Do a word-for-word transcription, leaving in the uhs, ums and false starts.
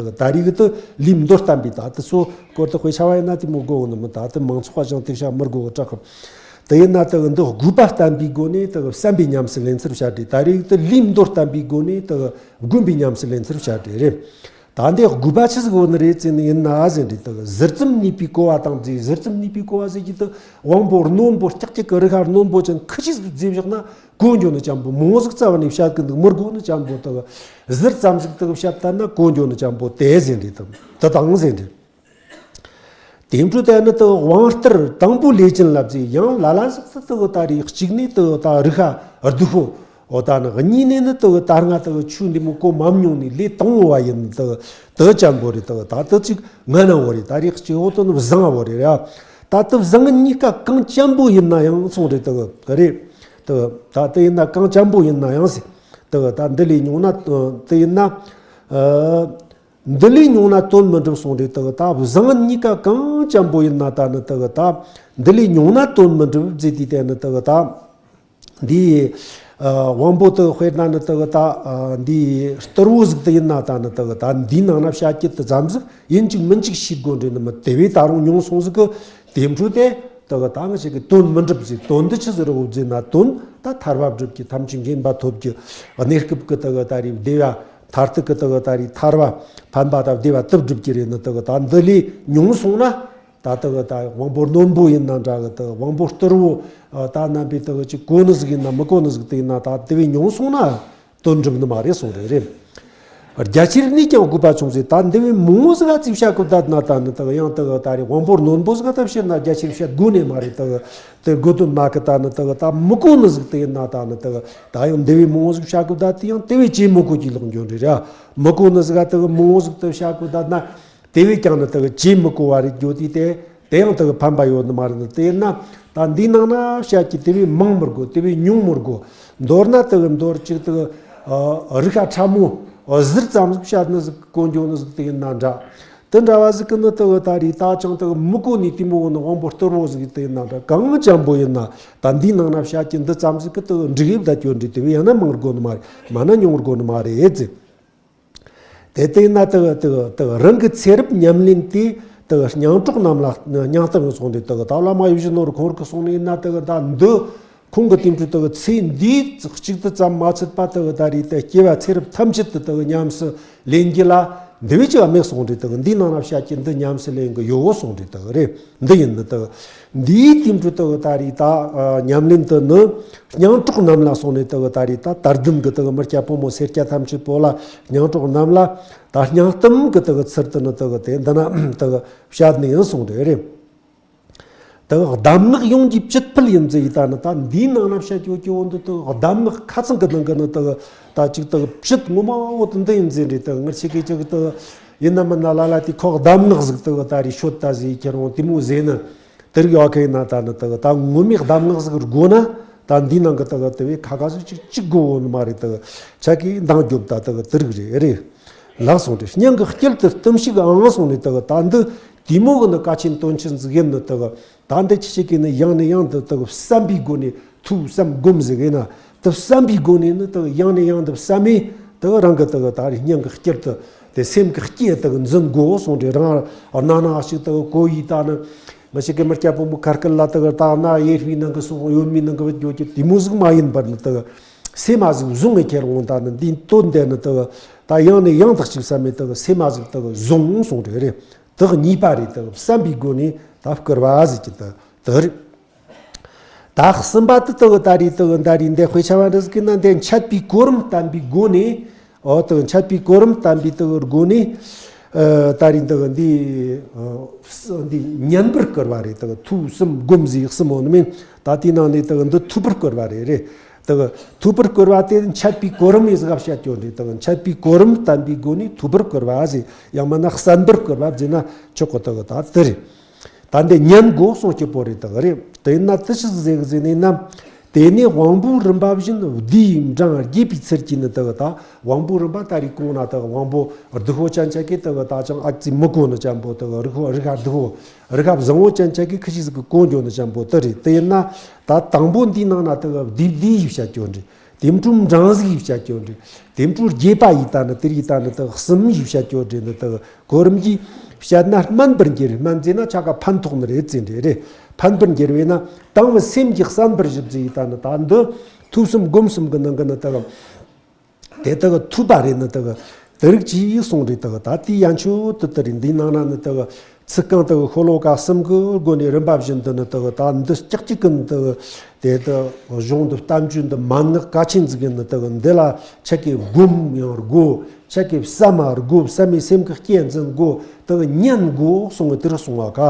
ད་རེས་གི་དེ་ལུས་མདོར་བསྟན་པའི་ད་དེ་ཚོ་སྐོར་དེ་དཔེ་ཆ་བ་ཡིན་ན་དེ་མོ་དགོས་འོང་ནི་མིན། ད་དེ་མང་ཚོགས་པ་ཅང་དེ་བྱ་མི་དགོས་གི་དྲག་གི། དེ་ཡིན་ན་དེ་གི་འདི་དགོས་པ་བསྟན་པའི་སྒོ་ནས་དེ་གི་བསམ་པའི་ཉམས་སུ་ལེན་ཚུལ་བཤད་དེ། ད་རེས་གི་དེ་ལུས་མདོར་བསྟན་པའི་སྒོ་ནས་དེ་གི་སྒོམ་པའི་ཉམས་སུ་ལེན་ཚུལ་བཤད་དེ་རེད། ད་འདི་དགོས་པ་ཆི་ཟིག་ཡོད་ནི་རེད་ཟེར་ནི་ཡིན་ན་ཟེར་འདི་དེ་གི་ཟུར་ཙམ་ནུས་པའི་གོ་བ་དང་རྫས། ཟུར་ཙམ་ནུས་པའི་གོ་བ་ཟེར་གྱི་དེ་དབང་པོ་རྣོན་པོ་ཀྱག་ཀྱག་གི་རིག་པ་རྣོན་པོ་ཅན་ཁི་ཆི་ཟིག་རྫས་བཞག་ན་གོ་འགྱོ་ནི་ཅན་པོ། མང་ཟིག་རྩ་བ་ནས་བཤད་གི་འདུག་མི་དགོས་ནི་ཅན་པོ། དེ་གི་ཟུར་ཙམ་ཟིག་དེ་གི་བཤད་ད་ན་གོ་འགྱོ་ནི་ཅན་པོ་དེ་ཟེར་འདི་དེ་དེ་དང་ཟེར་འདི། དེ་འཕྲོ་དེ་ནི་དེ་དབང་རྟུལ་དང་པོ་ལས་ཅན་ལ་ཟེར། ཡང་ལ་ལ་ཟིག་དེ་དེ་གི་ད་རེས་གཅིག་ནས་དེ་གི་ད་རིག་པ་སྡུག་པོ། འོ་ད་ནི་གཉིས་ནས་ནི་དེ་གི་ད་སྔ་དེ་གི་ཆོས་འདི་མོ་གོ་མ་མྱོང་ནི་ལས་དང་པོ་བ་ཡིན། དེ་གི་དེ་ཅན་པོ་རེད། དེ་གི་ད་དེ་གཅིག་ངན་ན་བོ་རེད། ད་རེས་གཅིག་འོ་དེ་ནི་བཟང་བོ་རེད་ར། ད་དེ་བཟང་ངན་གཉིས་ཀ་གང་ཅན་པོ་ཡིན་ན་ཡང་སོང་རེད། དེ་གི་རེད། དེ་གི་ད་དེ་ཡིན་ན་གང་ཅན་པོ་ཡིན་ན་ཡང་ཟེར། དེ་གི་ད་འདི་ལས་མྱོང་ན་དེ་ཡིན་ན། ཨ། འདི་ལས་མྱོང་ན་དོན་མི་འགྲུབ་གསུངས་རེད། དེ་གི་ད་བཟང་ངན་གཉིས་ཀ་གང་ཅན་པོ་ཡིན་ན་ད་ནི་དེ་གི་ད་འདི་ལས་མྱོང་ན་དོན་མི་འགྲུབ་ཟེར་དུས་དེ་ནི་དེ་གི་ད་འདི་ཨ་དབང་པོ་དེ་དཔེར་ན་ནི་དེ་གི་ད་ཨ་འདི་རྟུལ་བོ་ཟིག་དེ་ཡིན་ན་ད་ནི་དེ་གི་ད་འདིའི་ནང་ན་བཤད་རྒྱུ་དེ་ཙམ་ཟིག་ཡིན་གཅིག་མིན་གཅིག་ཤེས་དགོས་འདྲ་ནི་མི། དེ་བས་ད་རུང་མྱོང་སོང་ཟིག་གི་དེ་འཕྲོ་དེ་དེ་གི་ད་ང་ཞིག་གི་དོན་མི་འགྲུབ་ཟེར། དོན་འདི་ཆི་ཟིག་རེད་ཟེར་ན། དོན་ད་ཐར་པ་སྒྲུབ་རྒྱུ། ཐམས་ཅད་མཁྱེན་པ་ཐོབ་རྒྱུ། གནས་སྐབས་གི་དེ་གི་ད་རེས་བདེ་བ། མཐར་ཐུག་གི་དེ་གི་ད་རེས་ཐར་པ་ཕན་པ་དང་བདེ་བ་དེ་སྒྲུབ་རྒྱུ་རེད་ནི། དེ་གི་ད་འདི་ལས་མྱོང་སོང་ན་ད་དེ་གི་ད་དབང་པོ་རྣོན་པོ་ཡིན་ན་འདྲ་གི། དེ་དབང་པོ་རྟུལ་བོ་ད་རྣམ་པའི་དེ་གི་ཅིག་གོ་ནི་ཟིག་ཡིན་ན་མི་གོ་ནི་ཟིག་དེ་ཡིན་ན་ད་དེ་བས་མྱོང་སོང་ན་དོན་འགྲུབ་ནི་མ་རེད་གསུངས་རེད། རེད། རྒྱ་ཆེར་ནས་ཀྱང་དགོས་པ་བྱུང་ཟེར། ད་འདི་བས་མང་བོ་ཟིག་ག་ཅིག་བཤད་གི་བསྡད་ན་ད་ནི་དེ་གི་ཡང་དེ་གི་ད་རེས་དབང་པོ་རྣོན་པོ་ཟིག་ག་ད་བཤད་ན་རྒྱ་ཆེར་བཤད་དགོས་ནི་མ་རེད། དེ་གི་དེ་དགོས་དོན་མེད་གི། ད་ནི་དེ་གི་ད་མི་གོ་ནི་ཟིག་དེ་ཡིན་ན་ད་ནི་དེ་གི་ད་ཡང་འདི་བས་མང་བོ་ཟིག་བཤད་གི་བསྡད་དེ་ཡང་དེ་བས་ཇེ་མི་གོ་གི་ལོག་འགྱོ་འདྲ་རེད། མི་གོ་ནི་ཟིག་ག་དེ་གི་མང་བོ་ཟིག་དེ་བཤད་གི་བསྡད་ན་དེ་བས་ཀྱང་ནི་དེ་གི་ཇེ་མི་གོ་བ་རེད་འགྱོ་དུས་དེ་དེ་ཡང་དེ་གི་ཕན་པ་ཡོད་ནི་མ་རེད། དེ་ཡིན་ན་ད་འདིའི་ནང་ན་བཤད་རྒྱུ་དེ་བས་མང་མི་དགོས། དེ་བས་ཉུང་མི་དགོས། མདོར་ན་དེ་གི་མདོར་ཅིག་དེ་གི་ཨ་རིག་པ་ཕྲ་མོ་ཟུར་ཙམ་ཟིག་བཤད་ནི་ཟིག་གོ་འགྱོ་ནི་ཟིག་དེ་ཡིན་ན་འདྲ། དེ་འདྲ་བ་ཟིག་གི་ནི་དེ་གི་ད་རེས་ད་ཅང་དེ་གི་མི་གོ་ནི་དེ་མོ་བོ་ནི་དབང་པོ་རྟུལ་བོ་ཟིག་དེ་ཡིན་ན་འདྲ། གང་ཅན་པོ་ཡིན་ན་ད་འདིའི་ནང་ན་བཤད་རྒྱུ་འདི་ཙམ་ཟིག་གི་དེ་གི་འགྲིག་ཡོད་ད་སྐྱོན་འདྲི། དེ་བས་ཡང་ན་མང་དགོས་ནི་མ་རེད། མ་ན་ཉུང་དགོས་ནི་མ་རེད་ཟེར། དེ་ལྟས་ན་དེ་དེ་དེ་རང་གི་ཚེ་རབས་ཉམས་ལེན་དེ་དེ་སྙིང་གྲོགས་རྣམས་ལ་སྙིང་གཏམ་ཡང་གསུངས་ཏེ། དེ་ད་བླ་མ་ཡིད་བཞིན་ནོར་བུ་ཁོང་རང་གིས་གསུངས་ནི་ཡིན་ན། དེ་ད་འདི་ཁོང་གི་དེང་དུས་དེ་ཚེ་འདིའི་གཅིག་ཏུ་ཙམ་མ་ཚད་པ་དེ་ད་རེས་དེ་སྐྱེ་བ་ཚེ་རབས་ཐམས་ཅད་དུ་དེ་ཉམས་སུ་ལེན་རྒྱུ་ལ་འདི་བས་ཅིག་མེད་གསུངས་ཏེ། དེ་འདིའི་ནང་ན་བཤད་རྒྱུ་འདི་ཉམས་སུ་ལེན་གི་ཡོད་གསུངས་ཏེ། དེ་རེད། འདི་ཡིན་ནི་དེ། འདིའི་དེ་འཕྲོ་དེ་ད་རེས་ད་ཉམས་ལེན་དེ་ནི་སྙིང་གྲོགས་རྣམས་ལ་གསུངས་ནས། དེ་ད་རེས་ད་དད་ལྡན་གི་དེ་མི་སྐྱ་ཕོ་མོ་སེར་སྐྱ་ཐམས་ཅད་པོ་ལ་སྙིང་གྲོགས་རྣམས་ལ་ད་སྙིང་གཏམ་གི་དེ་ཚུལ་དུ་ནི་དེ་དེ་འདི་ན་དེ་བཤད་ནི་ཡིན་གསུངས་ཏེ་རེད། དེ་གདམས་ངག་ཡོངས་ཀྱི་སྤྱི་དཔལ་ཡིན་ཟེར་ཡི། ད་ནི་ད་འདིའི་ནང་ན་བཤད་ཀྱི་ཡོད་ཀྱི་འོ་འདི་དེ་གདམས་ངག་ཁ་ཚང་གི་ནང་གི་ནི་དེ་ད་ཅིག་དེ་སྤྱི་ངོ་མ་འོ་དེ་འདི་ཡིན་ཟེར་རེད། དེ་ང་ཆེ་གེ་ཅིག་དེ་ཡིན་ན་མིན་ན་ལ་ལ་དེ་ཁོ་གདམས་ངག་ཟིག་དེ་ད་རེས་ཤོད་ད་ཟེར་ཁྱེར་འོང་དེ་མོ་ཟེར་ནི། དེ་རིགས་ཡོད་ཁེ་ན་ད་ནི་དེ་ད་ངོ་མའི་གདམས་ངག་ཟིག་དགོས་ན་ད་འདིའི་ནང་གི་དེ་དེ་བས་ཁ་ཁ་ཟིག་ཅིག་ཅིག་དགོས་འོ་ནི་མ་རེད། དེ་ཆ་གི་འདང་རྒྱོབ་ད་དེ་དེ་རིགས་རེད་རེད། ལགས་སོང་སྟེ། སྙིང་གི་དཀྱིལ་དུ་གཏུམ་ཤིག་ཨང་གསུངས་ནས། དེ་ད་འདི་དེ་མོ་གི་ནི་ཀ་ཆེན་དོན་ཆེན་ཟིག་ཡིན་ནི། དེ་ད་འདི་ཆི་ཆི་གི་ནི་ཡང་ནས་ཡང་དུ་དེ་བསམ་པའི་སྒོ་ནས། ཐོས་བསམ་སྒོམ་ཟིག་ཡིན་ན་དེ་བསམ་པའི་སྒོ་ནས་ནི་དེ་ཡང་ནས་ཡང་དུ་བསམ་མེ་དེ་རང་གི་དེ་ད་རེས་སྙིང་གི་དཀྱིལ་དུ་དེ་སེམས་ཀྱི་དཀྱིལ་དེ་འཛིན་དགོས་གསུངས་ཏེ། རང་ཨ་ན་ན་ཞིག་དེ་གོ་ཡི་ད་ནི། ང་ཞིག་གི་མི་སྐྱ་ཕོ་མོ་ཁར་སྐལ་ལ་དེ་ད་ན་ཡེ་ཧྥི་ནང་གི་སོགས་ཡོད་མི་ནང་གི་བུད་ཡོད་ཀྱི་དེ་མོ་ཟིག་མ་ཡིན་པར་ནི་དེ་སེམས་མ་ཟིག་བཟུང་ངེ་ཁྱེར་འོང་། ད་ནི་འདིའི་དོན་དེ་ནི་དེ་ད་ཡང་ནས་ཡང་དག་ཅིག་བསམ་མེ་དེ་སེམས་མ་ཟིག་དེ་བཟུང་གསུངས་ཏེ་རེད། དེ་གཉིས་པ་རེད། དེ་བསམ་པའི་སྒོ་ནས་ད་བསྐུར་བ་ཟིག་གི་དེ་དེ་རེད། ད་གསུམ་པ་དེ་དེ་ད་རེས་དེ་ད་རེས་འདི་དཔེ་ཆ་བ་འདི་ཟིག་གི་ན་འདི་འཆད་པའི་གོ་རིམ་བསྟན་པའི་སྒོ་ནས། འོ་དེ་འཆད་པའི་གོ་རིམ་བསྟན་པའི་དེ་སྒོ་ནས། ཨ་ད་རེས་འདི་འདི་ཨ་འདི་ཉན་པར་བསྐུར་བ་རེད། དེ་ཐོས་བསམ་སྒོམ་ཟེར་གསུམ་འོ་ནི་མིན། ད་དེའི་ནང་ནས་དེ་འདི་ཐོས་པར་བསྐུར་བ་རེད། རེད། དེ་ཐོས་པར་བསྐུར་བ་དེ་འཆད་པའི་གོ་རིམ་ཡི་ཟིག་བཤད་རྒྱུ་རེད། དེ་འཆད་པའི་གོ་རིམ་བསྟན་པའི་སྒོ་ནས་ཐོས་པར་བསྐུར་བ་ཟེར། ཡང་མིན་ན་གསན་པར་བསྐུར་བ་ཟེར་ན་ཆོག་གི། དེ་ད་དེ་རེད། ད་འདི་ཉན་དགོས་གསུང་སྐྱིད་པོ་རེད། དག་རེད། དེ་ན་དེ་ཆི་ཟིག་ཟེར་གི་ཟེར་ནས་ན། དེ་ནས་དབང་པོའི་རིམ་པ་བཞིན་བསྡུས་འབྲིང་རྒྱས་པའི་ཚུལ་གྱིས་ནི་དག་ད་དབང་པོའི་རིམ་པ་ད་རེས་གོང་ན་དག་དབང་པོ་སྡུག་པོ་ཅན་ཆ་གི་དག་ད་ཅང་ཨ་ཙི་མི་གོ་ནི་ཅན་པོ། དག་རིག་པ་རིག་པ་སྡུག་པོ། རིག་པ་བཟང་པོ་ཅན་ཆ་གི་ཁི་ཆི་ཟིག་གི་གོ་འགྱོ་ནི་ཅན་པོ་དེ་རེད། དེ་ཡིན་ན་ད་དང་པོ་འདིའི་ནང་ན་དག་བསྡུས་བསྡུས་ཡིས་བཤད་རྒྱུ་འདྲ། དེ་འཕྲོ་འབྲིང་ཟིག་ཡིས་བཤད་རྒྱུ་འདྲ། དེ་འཕྲོ་རྒྱས་པ་ཡིས་ད་ནི་དེར་ཡིས་ད་ནི་དག་གསུམ་ཡིས་བཤད་རྒྱུ་འདྲ་ནི་དག་གོ་རིམ་གྱིས་བཤད་ན་སྨན་པར་འགྱུར། སྨན་ཟེར་ན་ཆ་ག་ཕན་ཐོགས་ནི་རེད་ཟེར་འདྲ་རེད། ཕན་པར་འགྱུར་བས་ན་དང་བའི་སེམས་ཀྱི་བསམ་པར་ཞིབ་ཟེར་ཡིས་ད་ནི་ད་འདི་ཐོས་བསམ་སྒོམ་གསུམ་གྱི་ནང་གི་ནི་དག་དེ་དག་ཐོས་པ་རེད་ནི་དག་དེ་རིགས་ཀྱིས་གསུངས་རེད། དག་ད་དེའི་ཡན་ཆོད་དུ་དེ་རེད། འདིའི་ནང་ན་ནི་དག་ཚིག་རྐང་དག་ཤོ་ལོ་ཀ་གསུམ་གྱི་སྒོ་ནས་རིམ་པ་བཞིན་དུ་ནི་དག་ད་འདི་ལྕགས་གཅིག་གི་ནི་དག་དེ་དག་གཞུང་འདི་བསྟན་བཅོས་འདི་མན་ངག་གལ་ཆེན་ཟིག་གི་ནི་དག་འདི་ལ་ཆ་གི་སྒོམ་ཡང་དགོས། ཆ་གི་བསམ་མ་དགོས། བསམ་མི་སེམས་ཀྱི་རྐྱེན་འཛིན་དགོས། དག་ཉན་དགོས་གསུང་གི་དེ་རུ་གསུང་བ་ཀ།